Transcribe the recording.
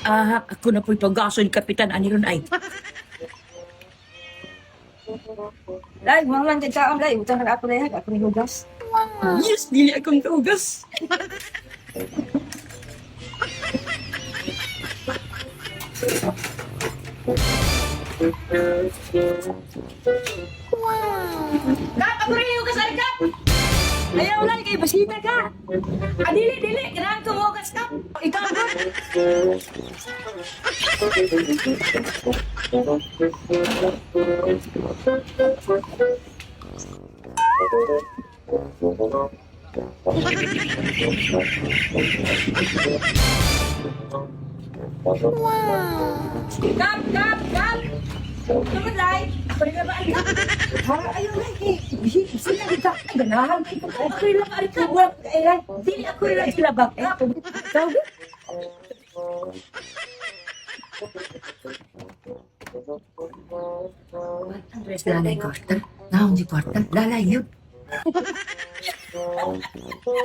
Ah, ako na po'y pagason, Kapitan. Ani ron ay. Lay, mga man dyan kaon, lay. Utang na ako na yan. Ako ni hugas. Yes, dili akong kaugas. Kap, ako rin yung hugas, ari, Kap! Ayaw lang, kay basita ka. Ah, dili, dili. Kailangan ko hugas, Kap. Ikaw, Kap. Kap, Kap, Kap! Tungod, lay. Ako rin ba, ari, Kap? Ha, ayaw lang, kay bisita kita. Ay, ganahan. Ako rin lang, ari, Kap. Ay, lay. Dili, ako rin lang sila ba, Kap? Ikaw, Kap? Andres, lalay kwarta. Naon di kwarta? Lalay yun.